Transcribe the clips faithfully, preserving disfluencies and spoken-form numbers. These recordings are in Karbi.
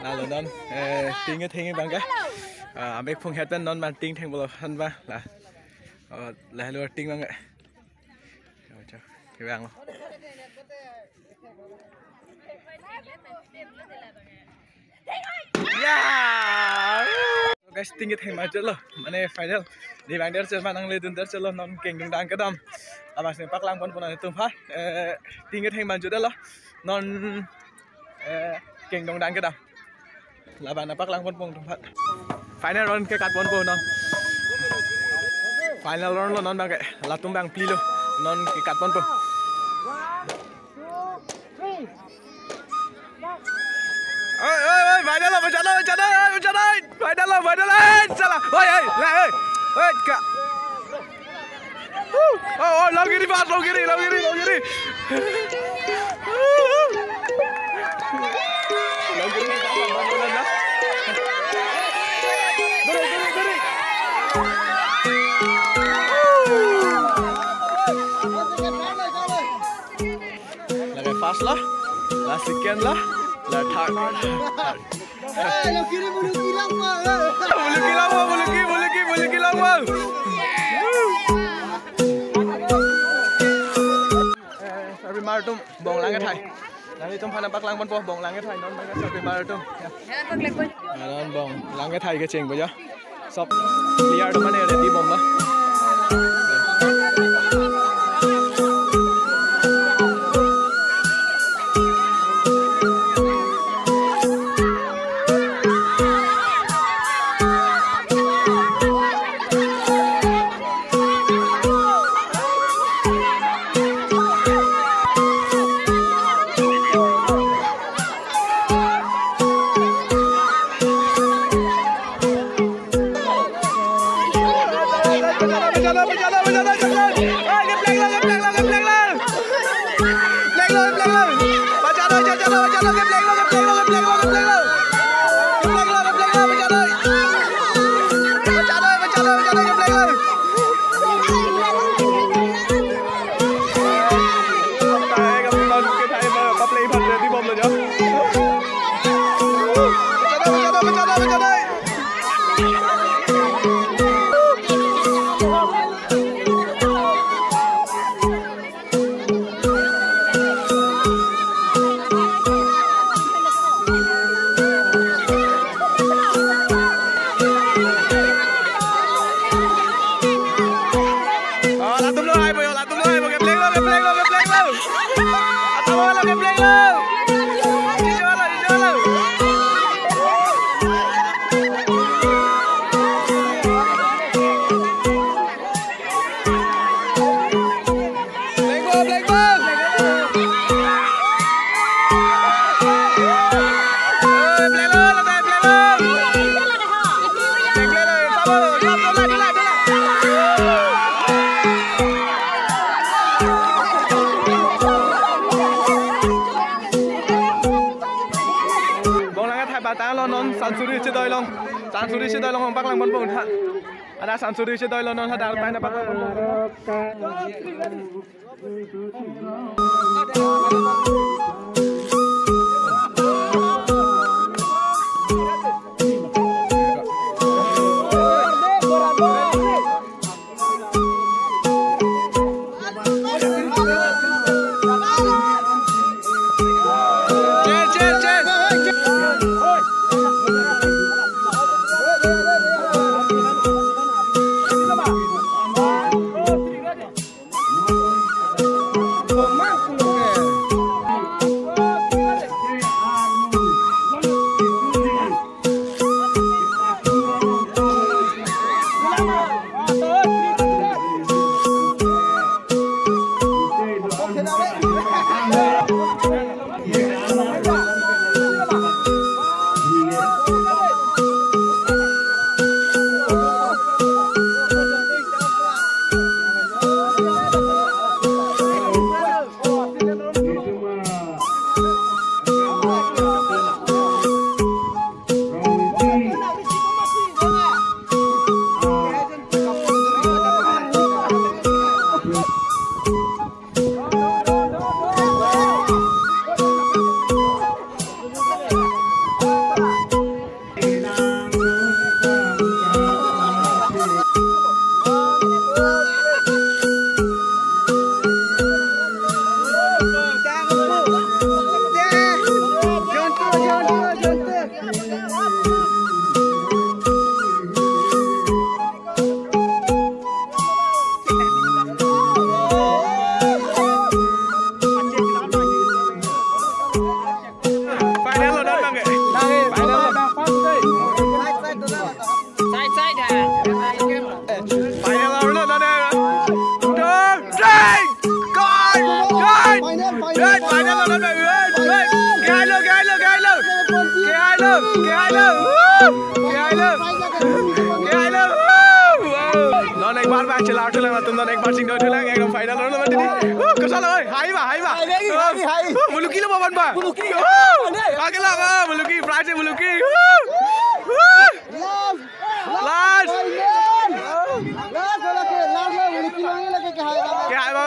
Lalo non, eh, ting ketheng abang ke. Ah, amek phung het pen non man ting theng bolo han ba la. Oh, lahelo ting abang ke. Acha, kevang lo. Ya! Guys, ting ketheng manchotlo. Mane final. Dei abang der chot ma nangledun der chotlo non kengdung dang kedam. Abang si paklang ponpo nanglitum aphan. Eh, ting ketheng manchotlo. Non, eh, kengdung dang kedam. Labang nangpaklang ponpo nanglitum aphan. Final round kekat ponpo non. Final round lo non abang ke. Latum abang phli lo. Non kekat ponpo. Oi, oi, oi, final lo, final lo, final lo, final lo. Final lo, final lo, eh, chala. Oi, oi, la, oi. Oi, ka. Oh, oh, long kiri, Pak, long kiri, long kiri, long kiri. Long kiri, Pak, long kiri, long kiri. Duri, duri, duri. Lake first lo, la second lo, la third. Eh, long kiri bulu kilang ma, eh. Bulu kilang ma, bulu ki, bulu ki, bulu kilang ma. Eh, sarpi mar atum bong lang kethai. Nanglitum aphan nangpaklang ponpo bong lang kethai non abang ke sarpi mar atum. Ya. Non bong lang kethai kechengpo ya. Sob player atum mane ready bomlo. Oh, latum lo hai boy, latum lo hai boy, kepleng lo, kepleng lo, kepleng lo. Latum lo, kepleng lo. Jijolo, jijolo. Black ball, black ball. Eh, black ball, black ball. Black ball, sabo, sabo, sabo. Bong lang kethai patang lo non, sansuri chedoi long. Sansuri chedoi long paklang ponpo tha. Ada sansuri chedoi lo non, ada pai nangpaklang ponpo. Final lo, non, wait, wait. Kehai lo, kehai lo, kehai lo. Kehai lo, kehai lo. Woo! Kehai lo. Kehai lo. Woo! Wow. Non ek bar ba chelar thulang, latum non ek bar chingdoi thulang, ekdom final lo, non, tini. Woo! Koson lo, oi, hai ba, hai ba. Hai, hai, hai, hai. Woo! Muluki lo, baban ba. Muluki. Woo! Akela ba, muluki, prize muluki. Woo! Woo! Last! Last! Last! Last! Last! Last! Last! Last! Kehai ba?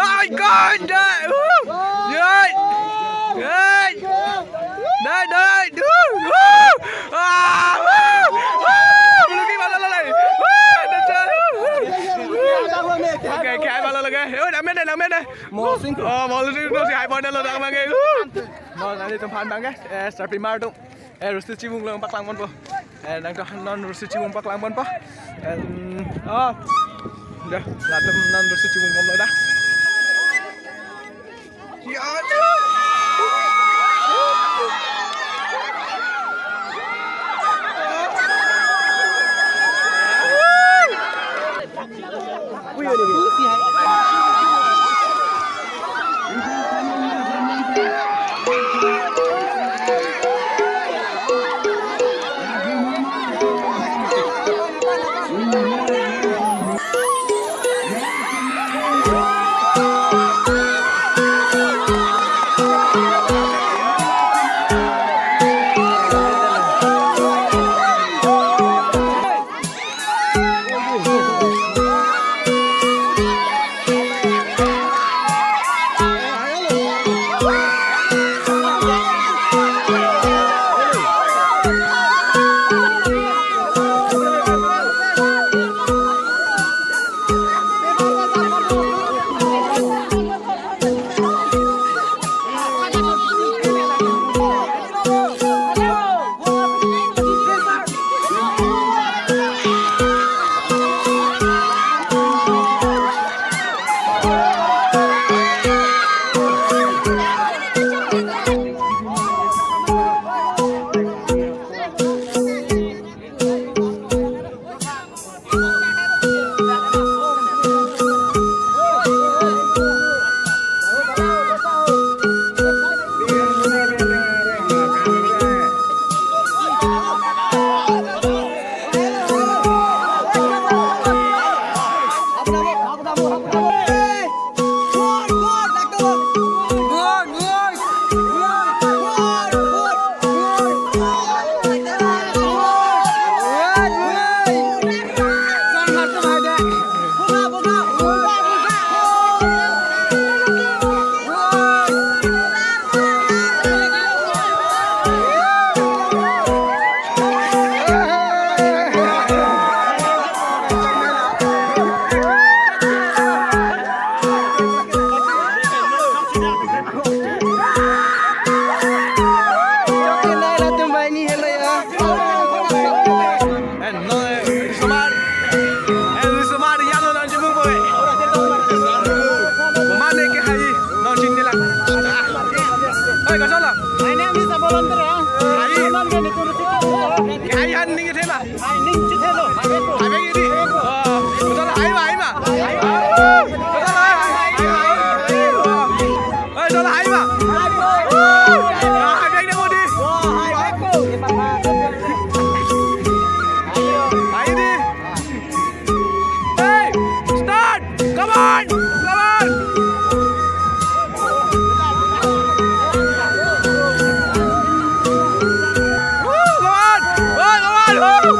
Ai, kon, dai! Woo! Yai! Yai! Dai, dai! Woo! Woo! Ah! Woo! Woo! Muluki mana lalai? Woo! Dacha! Woo! Okay, kehai mana lagi? Oh, nang men dai, nang men dai. Mo sing. Oh, mo sing, mo sing, hai pon lo, nang bang ke. Woo! Mo nang di tempat bang ke. Eh, star primar tu. Eh, rusi chimung lo paklang ponpo. Eh, nangtum non rusi chimung paklang ponpo. Eh, mm, oh. Dah, latum non rusi chimung ponlo dah. Ya, aduh. En, no, eh, risomar. En, risomar, ya no, non chimung po, eh. Mane kehai, non chingdelang. Ah. Oi, koson lo? My name is Abolon Terang. Hai. Konon ke nitu rusi. Kehai han ning thema. Hai, ning chithelo. Hai, bagi di. Oh, koson lo, hai ma, hai ma. Koson lo, hai, hai, hai, hai. Oi, koson lo, hai ma. Hai, bagi di, bodi. Hai di. Hey, start! Come on! Come on! Woo, come on! Come on, come on! Woo!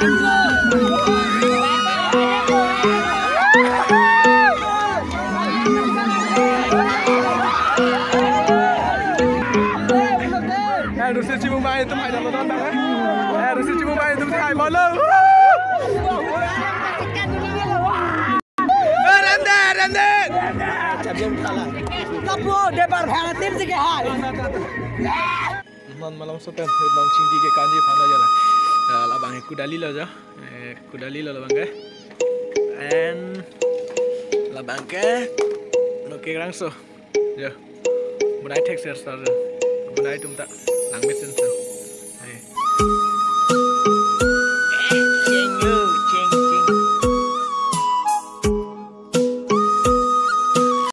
Eh, Rusi Chibu Bai atum hai dalo don, eh. Eh, Rusi Chibu Bai atum hai bolo. Eh, rende, rende. Lapu de bar bhara tim si ke hai. Non malom sopen, non chingki ke kanji phana jala. Eh, labang ke kudali lo jo. Eh, kudali lo labang ke. And labang ke, no ke rangso. Jo. Bonai thek ser sar jo. Bonai atum ta. Langmesen sar.